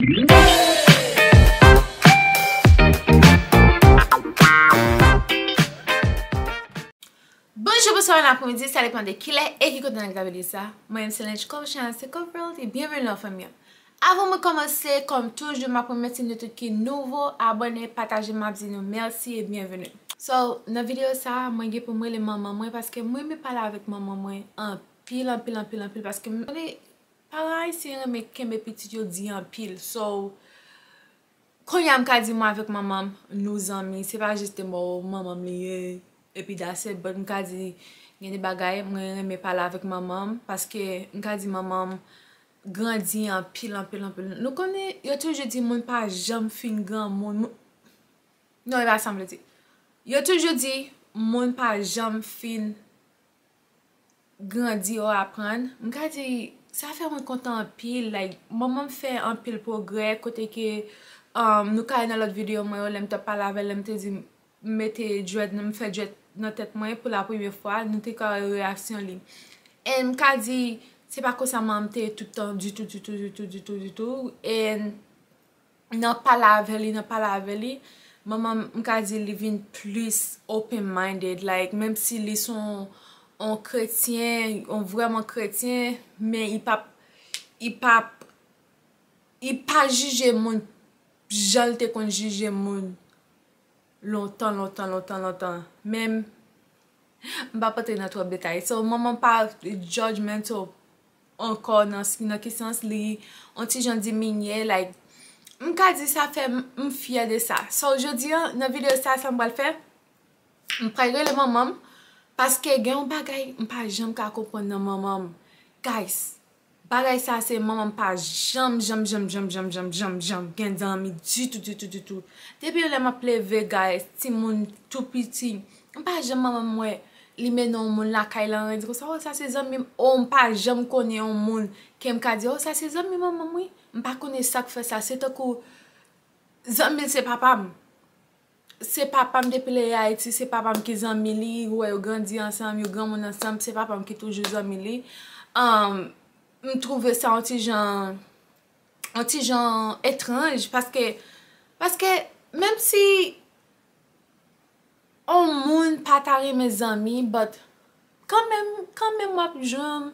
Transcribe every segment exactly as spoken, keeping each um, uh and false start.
Bonjou, bonswa, bon apremidi, sa depann de kilè e ki kote nèg ta vle di sa. Mwen menm se Lench Coffee Channel, se Coffee World, e byenveni nan fanmi an. Avan mwen kòmanse, kòm toujou, m ap remèsye nou tout ki nouvo, abòne, pataje, m ap di nou mèsi e byenveni. So, nan videyo sa a, mwen gen pou m rele manman mwen paske mwen renmen pale avèk manman mwen anpil, anpil, anpil, anpil, paske m konnen paran ayisyen renmen kenbe pitit yo di anpil. So, kounye a m ka di mwen avèk manman m, nou zanmi, se pa jis te mò manman m li ye, epi that's it, but m ka di gen de bagay, mwen renmen pale avèk manman m, paske m ka di manman m grandi anpil, anpil, anpil. Nou konnen, yo toujou di moun pa janm fin granmoun. Moun, non, e pa sa m vle di. Yo toujou di moun pa janm fin grandi ou aprann. M ka di, sa fè mwen kontan anpil. Like, manman m fè anpil pwogrè, kote ke, um, nou ka wè nan lòt videyo mwen yo, lè m t ap pale avè l, lè m te di m mete dread, m fè dread nan tèt mwen pou la premyè fwa, nou te ka wè reyaksyon li. And m ka di, se pa konsa manman m te ye tout tan ditou, ditou, ditou, ditou, ditou. And nan pale avè li, nan pale avè li, manman m, m ka di li vin plis open-minded. Like, menm si li se yon, yon kretyen, yon vrèman kretyen, men li p ap, li p ap, li pa jije moun jan l te konn jije moun lontan, lontan, lontan, lontan. Menm, m p ap antre nan twòp detay. So, manman pa judgmental ankò nan, nan ki sans li, yon ti jan diminye, like, m ka di sa fè m, m fyè de sa. So, jodi a, nan videyo sa, sa m pral fè, m pral rele manman m, paske gen yon bagay m pa janm ka konprann nan manman m. Guys, bagay sa se manman m pa janm, janm, janm, janm, janm, janm, janm, janm gen zanmi ditou, ditou, ditou. Depi lè m ap leve, guys, timoun tou piti, m pa janm manman m wè li mennen yon moun lakay la, anyen di konsa, "Oh, sa se zanmi m." Oh, m pa janm konnen yon moun ke m ka di, "Oh, sa se zanmi manman m, wi." M pa konnen sa k fè sa. Se tankou zanmi l se papa m. Se papa m depi l ye Ayiti, se papa m ki zanmi li, ou wè yo grandi ansanm, yo granmoun ansanm, se papa m ki toujou zanmi li. Um, m twouve sa yon ti jan, yon ti jan etranj, paske, paske menm si yon moun pa ta renmen zanmi, but kanmenm, kanmenm w ap jwenn,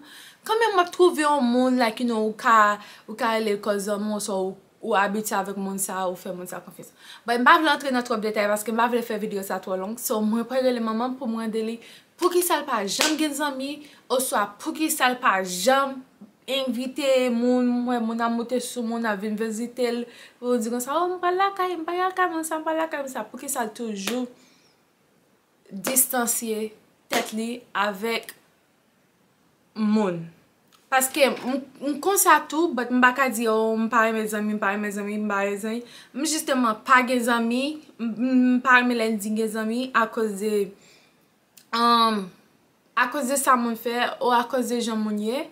kanmenm w ap twouve yon moun, like, you know, ou ka, ou ka rele l kòm zanmi w, oswa ou, ou abitye avèk moun sa, ou fè moun sa konfyans. But m pa vle antre nan twòp detay paske m pa vle fè videyo sa twò long. So, mwen pral rele manman m pou m mande li poukisa l pa janm gen zanmi, oswa poukisa l pa janm envite moun, mwen, moun ap moute sou moun, ap vin vizite l, pou l di konsa, "Oh, m pral lakay, m pral lakay moun sa, m pral lakay moun sa." Poukisa l toujou distansye tèt li avèk moun? Paske m, m konsa tou, but m pa ka di, "Oh, m pa renmen zanmi, m pa renmen zanmi, m pa renmen zanmi." M jisteman pa gen zanmi, m, m, m pa renmen lè n di gen zanmi akoz de, um, akoz de sa moun fè, ou akoz de jan moun ye,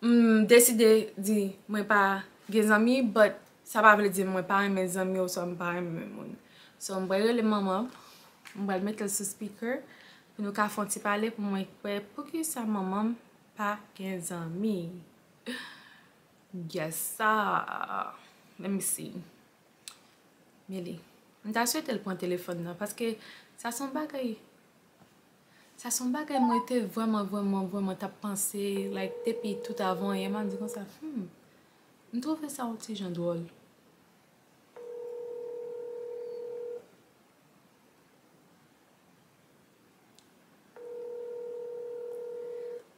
m deside di mwen pa gen zanmi, but sa pa vle di mwen pa renmen zanmi oswa m pa renmen moun. So, m pral rele manman, m pral mete l sou speaker pou nou ka fè yon ti pale pou mwen kwè poukisa manman m pa gen zanmi. Yes, sir. Let me see. Meli, m ta swete l pran telefòn nan, paske sa se yon bagay, sa se yon bagay mwen te vrèman, vrèman, vrèman t ap panse, like, depi tout avan yè, m ap di konsa, hmm, m twouve sa yon ti jan dwòl.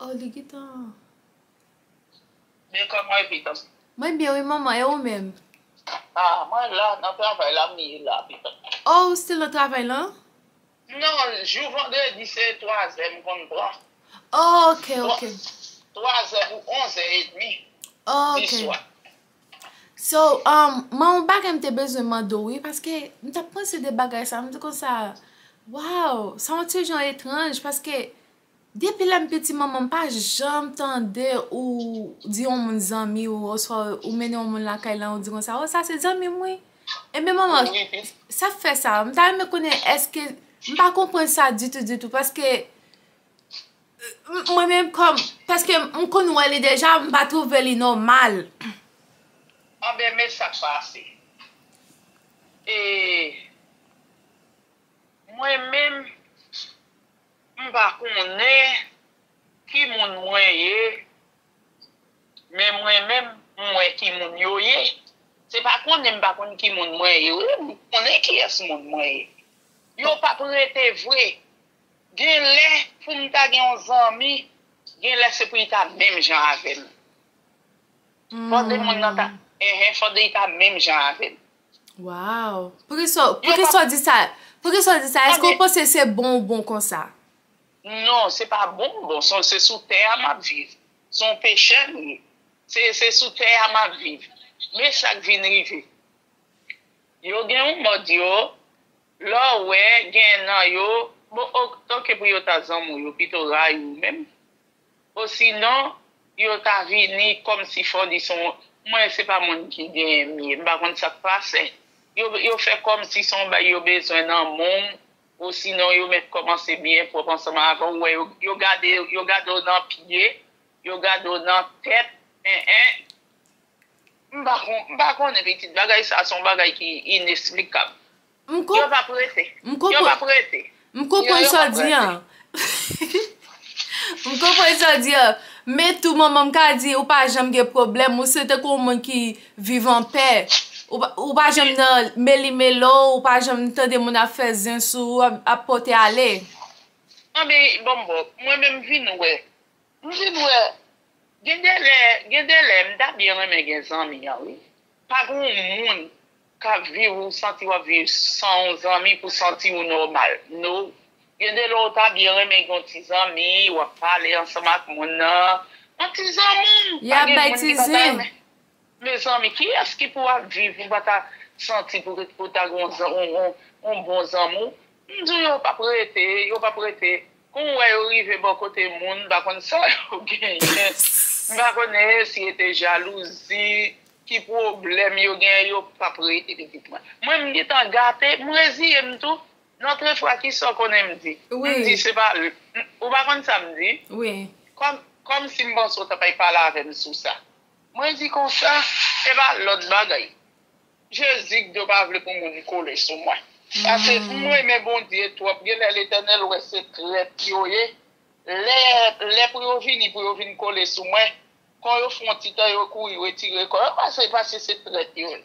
Oh, li gentan. Men kòman e pitit? Mwen byen, wi, manman, e ou menm? Ah, mwen la, nan travay la, m ye la, pitit. Oh, ou still nan travay lan? Non, jou vandredi, se twa zè m konn pran. Oh, ok, ok. Twa zè pou onz è edmi. Oh, ok. Di swa. So, um, man, yon bagay m te bezwen mande w, wi, paske m t ap panse de bagay sa, m di konsa, wow, sa yon ti jan etranj, paske depi lè m piti, manman m pa janm tande ou di yon moun zanmi w, oswa ou mennen yon moun lakay la, ou di konsa, "Oh, sa se zanmi m, wi." Ebyen, manman, sa fè sa. M ta renmen konnen, èske, m pa konprann sa ditou, ditou, paske, m, mwen menm kòm, paske m konn wè li deja, m pa twouve li nòmal. Anben, men sa k pase. E mwen menm, m pa konnen ki moun mwen ye, men mwen menm, m wè ki moun yo ye. Se pa konnen m pa konn ki moun mwen ye, wi, m konnen kiyès moun mwen ye. Yo p ap rete vre. Gen lè, pou m ta gen yon zanmi, gen lè se pou li ta menm jan avè m. Fò de moun nan ta, enhen, fò de li ta menm jan avè m. Wow. Poukisa, poukisa w di sa? Poukisa w di sa? Èske w panse se bon ou bon konsa? Non, se pa bon, bon, se, se sou tè a m ap viv. Se yon pechè m ye. Se, se sou tè a m ap viv. Men sa k vin rive. Yo gen yon mòd yo, lè w wè, gen nan yo, bon, ok, tanke pou yo ta zanmi w, yo pito rayi w menm. Osinon, yo ta vini kòmsi fò di se yon, mwen se pa moun ki genyen m ye, m pa konn sa k pase. Yo, yo fè kòmsi se yon bagay yo bezwen nan men w, osinon yo mèt kòmanse byen pwòp ansanm avè w, ou wè yo, yo gade, yo gade w nan pye, yo gade w nan tèt, en, en. M pa kon, m pa konnen pitit, bagay sa se yon bagay ki inesplikab. Yo p ap rete. Yo p ap rete. M konprann sa w di an. M konprann sa w di an. Men tou manman m ka di ou pa janm gen pwoblèm, ou se tankou yon moun ki viv anpè. Ou pa, ou pa janm nan meli melo, ou pa janm tande moun ap fè zen sou ou, ap, ap pote ale. Anben, bon, bon, mwen menm vin wè. M vin wè, gen de lè, gen de lè, m ta byen renmen gen zanmi an, wi. Pa gen yon moun k ap viv, ou santi w ap viv san yon zanmi pou santi w nòmal. No. Gen de lè, ou ta byen renmen gen yon ti zanmi, w ap pale ansanm ak moun nan. Yon ti zanmi, pa gen moun ki pa ta renmen. Mezanmi, kiyès ki pou ap viv, ou pa ta santi pou, pou ta gen yon, yon, yon, yon bon zanmi w? M di w, yo p ap rete, yo p ap rete. Kon w wè yo rive bò kote moun, m pa konn sa yo genyen. M pa konnen si e te jalouzi, ki pwoblèm yo genyen, yo p ap rete pitit mwen. Mwen, m gentan gate, m reziye m tou. Nòtrefwa, kisa w konnen m di? M di, se pa, ou pa konn sa m di? Kòm, kòmsi m panse w t ap pale avè m sou sa. Mwen di konsa, se pa lòt bagay. Jezi k do pa vle pou moun kole sou mwen. Paske m renmen Bondye twòp. Gen lè Letènèl wè se trèt yo ye. Lè, lè pou yo vini, pou yo vin kole sou mwen, kon yo fè yon ti tan, yo kouri retire kò yo, paske, paske se trèt yo ye.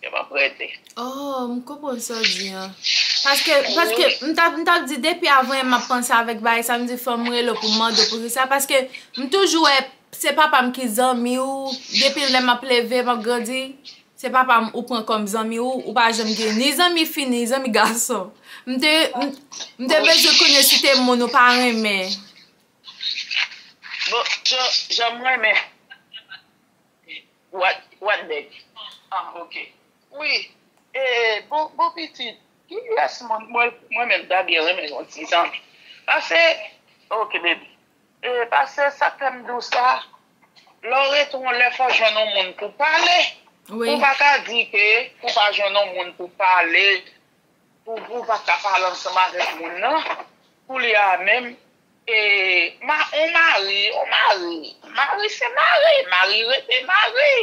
Yo p ap rete. Oh, m konprann sa w di an. Paske, paske m t ap, m t ap di depi avan yè m ap panse avèk bagay sa, m di fò m rele w pou m mande w poukisa. Paske m toujou wè se papa m ki zanmi w, depi lè m ap leve, m ap grandi. Se papa m ou pran kòm zanmi w, ou pa janm gen ni zanmi fi, ni zanmi gason. M te, m, m te bezwen konnen si te moun ou pa renmen. Bon, jan, jan m renmen. What, what, baby? Ah, ok. Wi. E, bon, bon pitit. Kiyès moun, mwen, mwen menm ta byen renmen yon ti zanmi. Paske, ok, baby. E, paske sa k fè m di w sa, lè w rete yon lè, fò w jwenn yon moun pou pale. Ou pa ka di ke ou pa jwenn yon moun pou pale, pou, pou w pa ka pale ansanm avèk moun nan. Koulye a menm, e, ma, yon mari, yon mari, mari se mari, mari rete mari.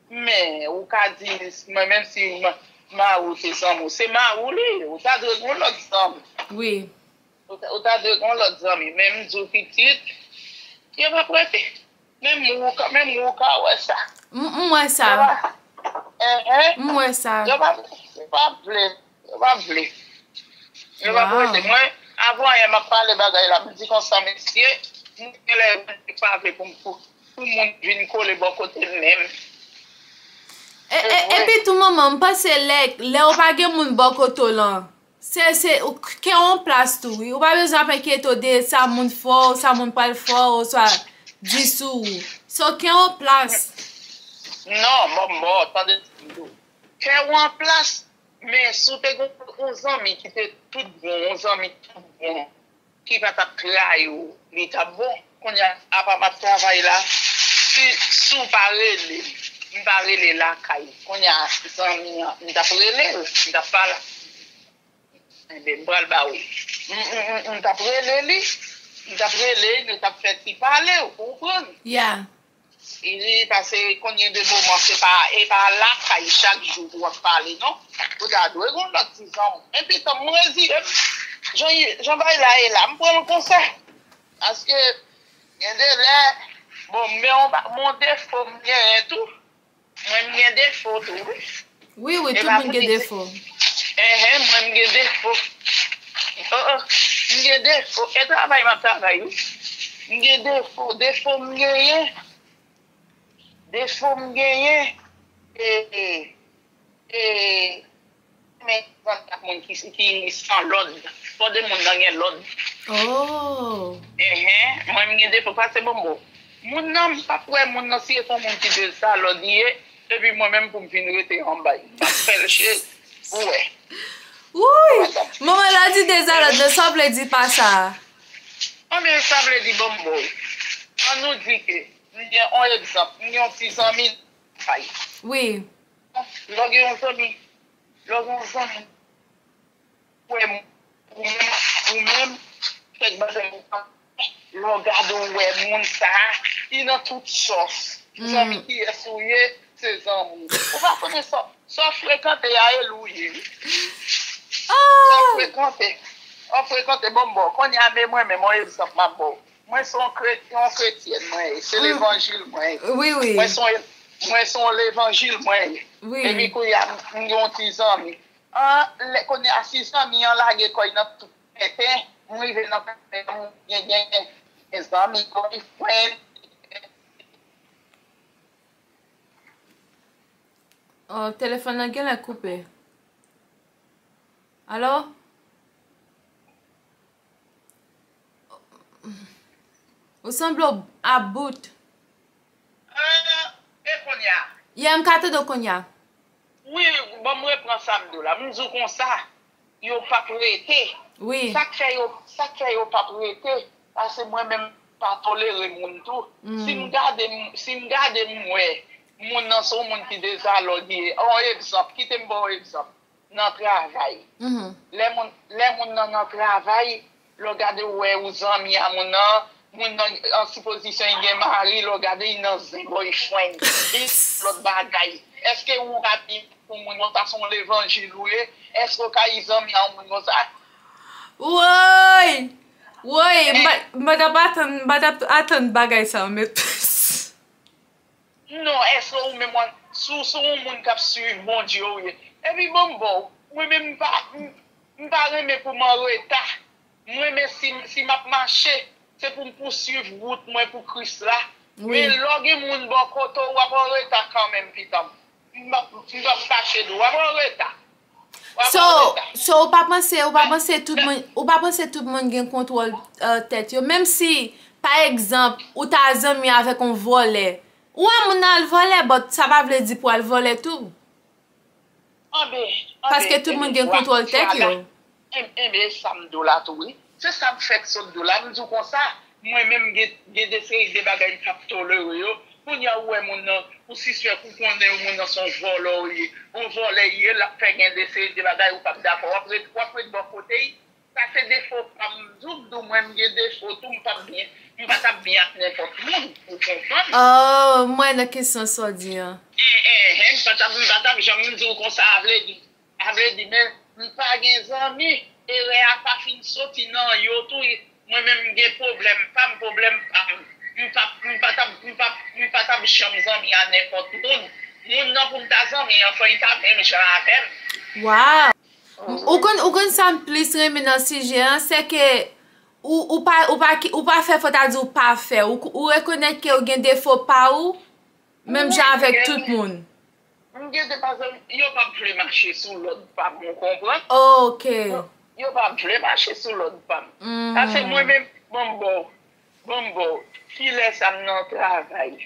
Men, ou ka di, mwen menm si ma, mari w se zanmi w, se mari w li ye, ou ta dwe gen yon lòt zanmi. Wi. Ou ta, ou ta dwe gen yon lòt zanmi. Men m di w pitit, yo p ap rete. Menm ou ka, menm ou ka wè sa. M, m wè sa. Enhen. M wè sa. Yo p ap, yo p ap vle. Yo p ap vle. Yo p ap rete. Mwen, avan yè m ap pale bagay la, m di konsa, mesye, m gen lè m pa vle pou m, pou, pou moun vin kole bò kote m menm. E, e, epi tou manman, m panse lè, lè ou pa gen moun bò kote w lan, se, se, ou k-, kè w an plas tou, wi. Ou pa bezwen ap enkyete w de sa moun fè w, sa moun pral fè w, oswa di sou ou. So, kè w an plas. Non, bon, bon, tande sa m di w. Kè w an plas, men si w te gen yon zanmi ki te tout bon, yon zanmi tout bon, ki pa t ap trayi w, li t ap bon. Kounye a, apa m ap travay la, si, si w pa rele m, m pa rele lakay, kounye a, zanmi an, m t ap rele l, m t ap pale. Enben, m pral ba w. M, m, m, m t ap rele li, m t ap rele l, nou t ap fè ti pale, ou konprann? Yeah. Li pase konbyen de moman, se pa, e pa lakay chak jou pou w ap pale, non. Ou ta dwe gen yon lòt ti zanmi. Men pitan m reziye m. Jan, jan bagay la ye la, m pran l konsa. Paske, gen de lè, bon, men yon ba-, bon defo m genyen tou. Mwen, m gen defo tou, wi. Wi, wi, tout moun gen defo. Enhen, mwen, m gen defo. Oh, oh, m gen defo. E travay m ap travay, wi. M gen defo. Defo m genyen. Defo m genyen. E, e, e, men, konn ak moun ki, ki san lòd. Fò de moun nan gen lòd. Oh. Enhen, mwen, m gen defo, pase bon bon. Moun nan, m p ap wè moun nan, si e se yon moun ki de sa lòd li ye, epi mwen menm pou m vin rete anba l. M ap fè l che, ou wè. Wouy! Manman, lè w di de sa lòd nan, sa w vle di pa sa? Anben, sa vle di, bon, bon. An nou di ke, m gen yon egzanp, m gen yon ti zanmi, wi. Lè w gen yon zanmi, lè w gen yon zanmi, wè, ou menm, ou menm, kèk bagay ou pa, lè w gade, ou wè moun sa a, li nan tout sòs. Zanmi kiyès ou ye, se zanmi w. Ou pa konnen sa, sa w frekante a, e li w ye, wi. Sa w frekante, w frekante, bon, bon, kounye a, men mwen menm, yon egzanp m ap ba w. Mwen se yon kre-, yon kretyèn mwen ye, se levanjil mwen ye. Wi, wi. Mwen se yon, mwen se yon levanjil mwen ye. Wi. Epi kounye a, m gen yon ti zanmi. An, lè, kounye a, si zanmi an lage kò l nan tout tenten, m rive nan kafè, m gen, gen, gen zanmi, boyfriend. Oh, telefòn nan genlè koupe. Alo? Ou sanble w about. Ah, e kounye a? Yeah, m ka tande w kounye a. Wi, bon, m repran sa m di w la. M di w konsa, yo p ap rete. Wi. Sa k fè yo, sa k fè yo p ap rete? Paske mwen menm, m pa tolere moun tou. Si m gade, m, si m gade, m wè moun nan se yon moun ki dezalòd li ye. Yon egzanp, kite m ba w egzanp. Nan travay. Lè moun, lè moun nan nan travay, lè w gade, w wè ou zanmi a moun nan, moun nan an sipozisyon li gen mari, lè w gade, li nan zen boyfriend, li lòt bagay. Èske ou ka di pou moun konsa se yon levanjil ou ye? Èske ou ka di zanmi a yon moun konsa? Woy! Woy! M pa, m pa t ap atann, m pa t ap atann bagay sa yo, men. Non, èske ou menm, w, si w se yon moun k ap swiv Bondye ou ye? Epi bon, bon, mwen menm m pa, m, m pa renmen pou m an reta. Mwen menm si, si m ap mache, se pou m pouswiv wout mwen pou Kris la. Wi. Men lè w gen moun bò kote w, w ap an reta kanmenm, pitanm. M p ap, m p ap kache di w, w ap an reta. W ap an reta. So, so, ou pa panse, ou pa panse tout moun, ou pa panse tout moun gen kontwòl, euh, tèt yo? Menm si, pa egzanp, ou ta zanmi avèk yon vòlè, ou wè moun nan al vòlè, but sa pa vle di pou al vòlè tou. Anben, anben, paske tout moun gen kontwòl tèt yo. Enben, enben, sa m di w la tou, wi. Se sa m fèk sot di w la, m di w konsa, mwen menm gen, gen de seri de bagay m p ap tolere yo. Kounye a ou wè moun nan, ou sispèk, ou konnen moun nan se yon vòlò li ye. Yon vòlè li ye, l ap fè gen de seri de bagay ou p ap dakò. W ap ret, w ap ret bò kote l. Sa se defo pa m, m di w, m di w, mwen m gen defo tou, m p ap byen, m pa t ap byen ak nenpòt moun, ou konprann? Oh, m wè nan kesyon sa w di an. Enhen, m pa t ap, m pa t ap janm di w konsa, a vle di, a vle di, men m pa gen zanmi, erè a pa fin soti nan yo tou, mwen menm m gen pwoblèm pa m, pwoblèm pa m, m p ap, m pa t ap, m p ap, m pa t ap janm zanmi a nenpòt moun. Moun nan pou m ta zanmi an, fò li ta menm jan avè m. Wow! Ou konn, ou konn sa m plis renmen nan sijè an, se ke ou, ou pa, ou pa ki, ou pa fè, fò ta di ou pa fè. Ou, ou rekonèt ke ou gen defo pa ou, menm jan avèk tout moun. M gen de, pa egzanp, yo p ap vle mache sou lòd pa m, ou konprann? Ok. Yo, yo p ap vle mache sou lòd pa m. Paske mwen menm, bon, bon, bon, bon, kilè sa m nan travay?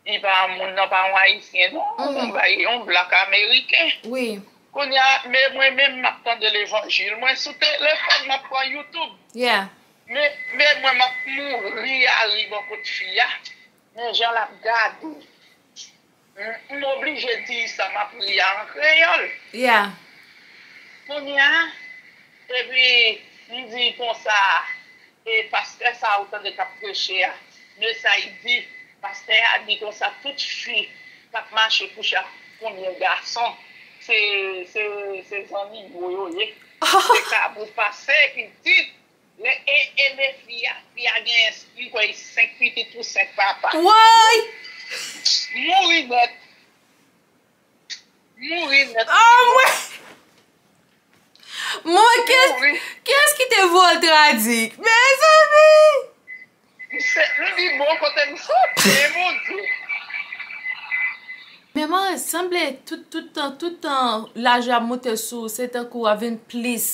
Li pa, moun nan pa yon Ayisyen, non. Yon bay, yon blak ameriken. Wi. Kounye a, men mwen menm, m ap tande levanjil. Mwen sou telefòn, m ap pran YouTube. Yeah. Men, men mwen, m ap mouri a ri bò kot fi a. Men jan l ap gade m. M, m oblije di sa m ap ri a an kreyòl. Yeah. Kounye a, epi m di konsa, e pastè sa a ou tande k ap preche a, men sa l di, Pastè a di konsa, tout fi k ap mache kouche ak premye gason, se, se, se zanmi yo yo ye. Se kabrit pase pitit. Lè e, e de fi a, fi a gen, m kwè, senk pitit pou senk papa. Woy! Mouri nèt. Mouri nèt. Oh, mwen. Mwen, kiyès, kiyès ki te voye l tradik? Mezanmi! M se, m di bon kote m soti, e Bondye. Men mwen sanble tout, tout tan, tout tan laj la ap monte sou, se tankou w ap vin plis,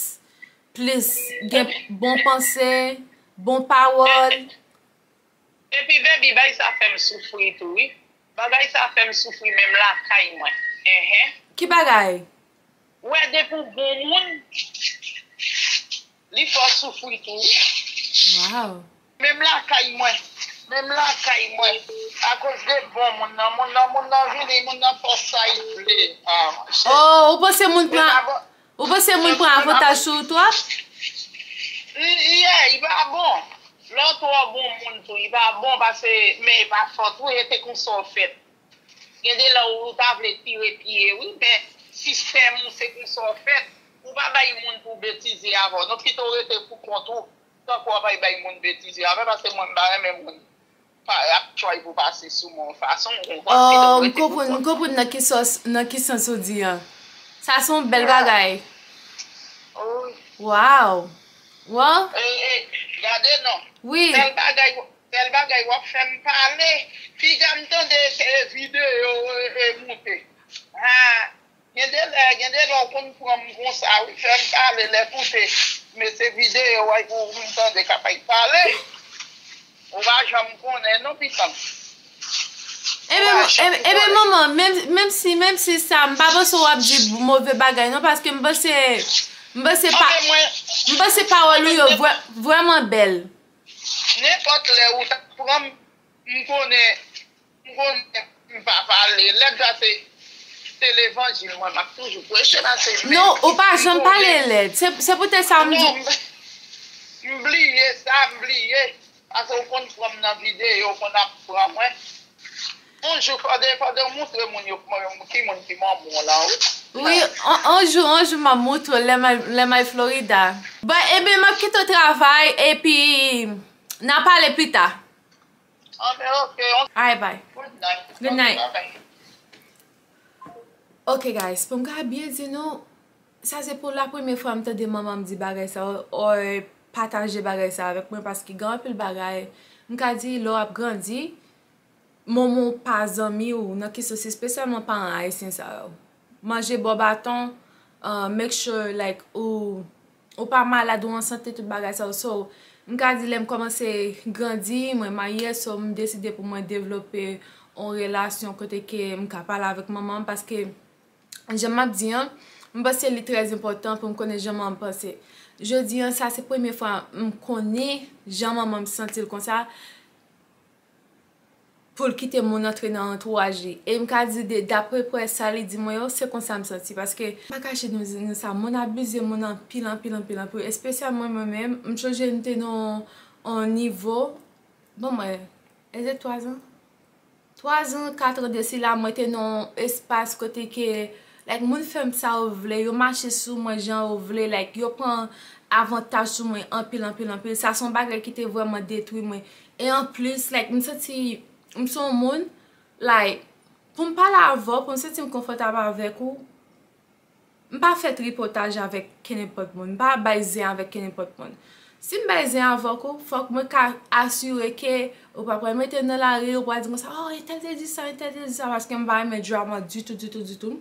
plis gen bon panse, bon pawòl. Epi, baby, bagay sa fè m soufri tou, wi. Bagay sa fè m soufri menm lakay mwen. Enhen. Ki bagay? Ou wè, depi w bon moun, li fè w soufri tou, wi. Wow. Menm lakay mwen, menm lakay mwen, akoz de bon moun nan, moun nan, moun nan vini, moun nan fè sa l vle. Ah, monchè. Oh, ou panse moun pran, ou panse moun pran avantaj sou ou twòp? Li, li, yeah, li pa bon. Lè w twò bon moun tou, li pa bon, paske, men e pa fòt ou, e te konsa w fèt. Gen de lè ou ta vle tire pye, wi, men sistèm ou se konsa w fèt. Ou pa bay moun pou betize avè w. Non, pito w rete pou kont ou, tankou w ap bay moun betize avè, paske mwen m pa renmen moun pa ap try pou pase sou mwen yon fason, ou konprann, pito w rete pou kont ou. Oh, m konprann, m konprann nan ki sòs, nan ki sans ou di an. Sa se yon bèl bagay. Wi. Wow. Wow. E, e, gade non. Wi. Sèl bagay Sèl bagay w ap fè m pale. Piga m tande se videyo e, e moute. Ha, gen de lè, gen de lè w konn pran m konsa, wi, fè m pale, lè koute. Men se videyo w ap pou m tande k ap pale. Ou pa janm konnen non, pitit. Ebyen, ebyen, manman, menm, menm si, menm si sa, m pa panse w ap di move bagay non, paske m panse, m panse pa, m panse pawòl ou yo vrè-, vrèman bèl. Nenpòt lè ou ta pran m, m konnen, m konnen m pa pale. Lèd sa se, se levanjil mwen, m ap toujou preche, paske men. Non, ou pa janm pale lèd. Se, se poutèt sa m di. Non, m, m bliye sa, m bliye. Paske ou konn pran m nan videyo, ou konn ap pran mwen. Yon jou, fòde, fòde w moutre moun yo ki moun ki manman w lan, wi. Wi, yon, yon jou, yon jou m ap moutre w lè m al, lè m al Florida. Bon, ebyen, m ap kite w travay, epi n a pale pita. Ok, ok. Alright, bye. Good night. Good night. Ok, bye bye. Ok, guys, pou m ka byen di nou, sa se pou la premye fwa m tande manman m di bagay sa, or pataje bagay sa avèk mwen, paske gen anpil bagay, m ka di, lè w ap grandi, manman w pa zanmi w, nan ki sans, espesyalman paran ayisyen sa yo. Manje bò baton, uh, make sure, like, ou, ou pa malad, ou an sante, tout bagay sa yo. So, m ka di lè m kòmanse grandi, mwen marye, so m deside pou mwen devlope yon relasyon kote ke m ka pale avèk manman m, paske jan m ap di an, m panse li trè enpòtan pou m konnen jan manman m panse. Jodi an, sa se premye fwa m konnen jan manman m santi l konsa, pou l kite moun antre nan antouraj li. E m ka di de, daprè prè sa li di mwen yo, se konsa m santi. Paske, m pa kache nou, nou sa, moun abize moun anpil, anpil, anpil, anpil. Espesyalman mwen menm, m sonje m te nan yon nivo, bon, mwen, is it twa zan? Twa zan, kat zan de sila, mwen te nan yon espas kote ke, like, moun fè m sa yo vle, yo mache sou mwen jan yo vle, like, yo pran avantaj sou mwen anpil, anpil, anpil. Sa se yon bagay ki te vrèman detwi mwen. E anplis, like, m santi, m se yon moun, like, pou m pale avè w, pou m santi m konfòtab avèk ou, m pa fè tripotaj avèk kenenpòt moun. M pa bay zen avèk kenenpòt moun. Si m bay zen avèk ou, fòk mwen ka asire ke ou pa pral mete m nan lari, ou pral di konsa, oh, entèl te di sa, entèl te di sa, paske m pa renmen drama ditou, ditou, ditou.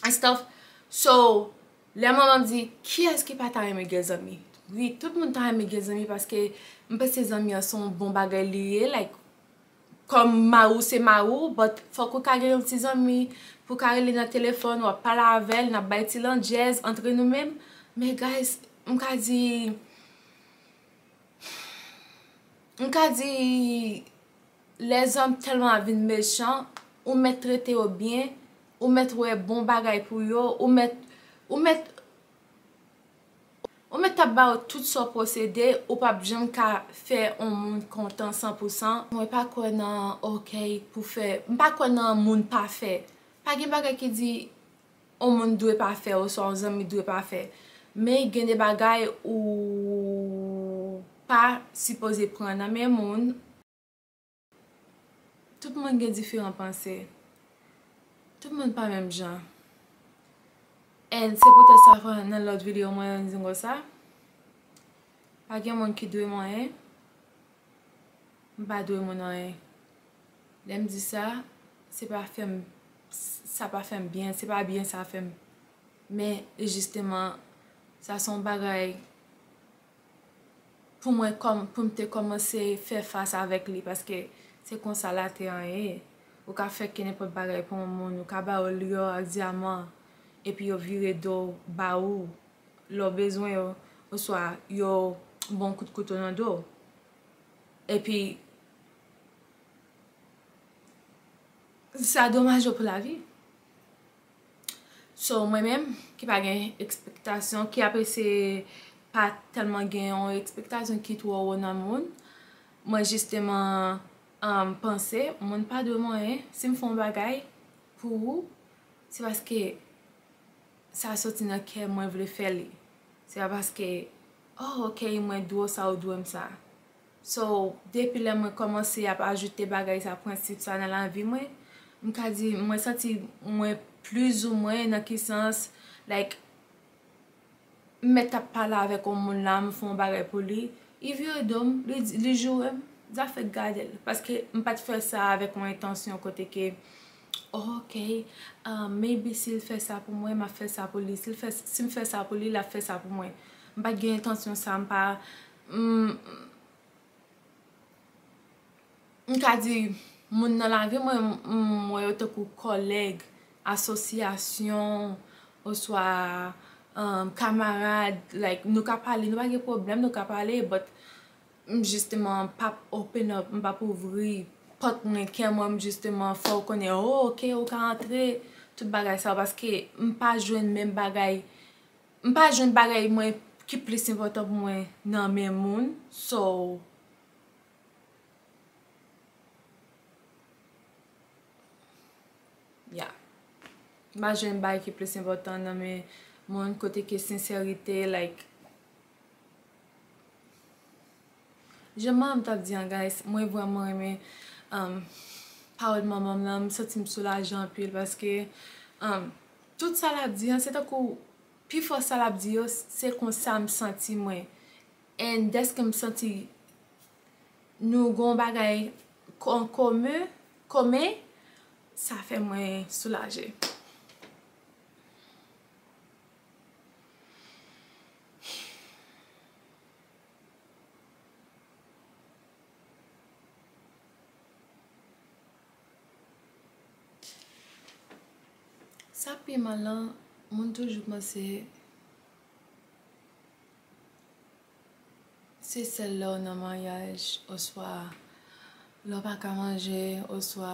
And stuff. So, lè manman m di, kiyès ki pa ta renmen gen zanmi? Wi, tout moun ta renmen gen zanmi, paske m panse zanmi an se yon bon bagay li ye, like, kòm mari w se mari w, but fòk ou ka gen yon ti zanmi pou w ka rele nan telefòn, w ap pale avè l, n ap bay ti landjèz antre nou menm. Men guys, m ka di, m ka di, lèzòm tèlman ap vin mechan, ou mèt trete yo byen, ou mèt wè bon bagay pou yo, ou mèt, ou mèt Ou mèt ap ba yo tout sa w posede, ou p ap janm ka fè yon moun kontan san pou san. Mwen pa kwè nan, ok, pou fè, m pa kwè nan moun pafè. Pa gen bagay ki di yon moun dwe pafè, oswa yon zanmi dwe pafè. Men gen de bagay ou pa sipoze pran nan men moun. Tout moun gen diferan panse. Tout moun pa menm jan. And se poutèt sa, nan lòt videyo mwen, mwen di konsa, pa gen moun ki dwe m anyen. M pa dwe moun anyen. Lè m di sa, se pa fè m, sa pa fè m byen, se pa byen sa fè m. Men, jisteman, sa se yon bagay pou mwen, kòm, pou m te kòmanse fè fas avèk li, paske se konsa latè an ye. Ou ka fè kenenpòt bagay pou yon moun, ou ka ba yo lò ak dyaman, epi yo vire do ba ou lè w bezwen yo, oswa yo ba w kout kouto nan do. Epi, sa domaj pou lavi. So, mwen menm, ki pa gen ekspektasyon, ki ap eseye pa tèlman gen yon ekspektasyon ki twò wo nan moun, mwen jisteman, um, panse, moun pa dwe m anyen. Si m fè yon bagay pou ou, se paske sa soti nan kè mwen vle fè li. Se pa paske, oh, ok, mwen dwe w sa, ou dwe m sa. So, depi lè mwen kòmanse ap ajoute bagay sa, prensip sa nan lavi mwen, m ka di, mwen santi mwen plizoumwen nan ki sans, like, m mèt ap pale avèk yon moun la, m fè yon bagay pou li, li vire do m, li, li joure m, zafè gade l. Paske m pa t fè sa avèk yon entansyon kote ke, oh, ok, ah, maybe si l fè sa pou mwen, m ap fè sa pou li. Si l fè, si m fè sa pou li, l ap fè sa pou mwen. M pa t gen entansyon sa, m pa, m, m ka di, moun nan lavi mwen, m, m wè yo tankou kòlèg, asosyasyon, oswa, um, kamarad, like, nou ka pale, nou pa gen pwoblèm, nou ka pale, but m jisteman p ap open up, m p ap ouvri pòt mwen, kè mwen, m jisteman fè w konnen, oh, ok, ou ka antre, tout bagay sa yo, paske m pa jwenn menm bagay, m pa jwenn bagay mwen ki plis enpòtan pou mwen nan men moun, so, yeah. M pa jwenn bagay ki plis enpòtan nan men moun kote ke sensète, like, jan manman m t ap di an, guys, mwen vrèman renmen, um, pawòl manman m nan, m santi m soulaje anpil paske, um, tout sa l ap di an, se tankou pifò sa l ap di yo, se konsa m santi mwen. And dèske m santi nou gon bagay an komen, komen, sa fè mwen soulaje. Sa pi mal lan, moun toujou panse se sèl lè w nan maryaj, oswa lè w pa ka manje, oswa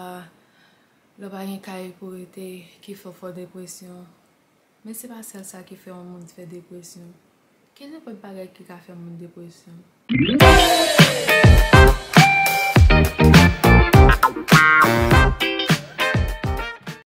lè w pa gen kay pou rete, ki fè w fè depresyon. Men se pa sèl sa ki fè yon moun fè depresyon. Gen nenpòt bagay ki ka fè moun depresyon.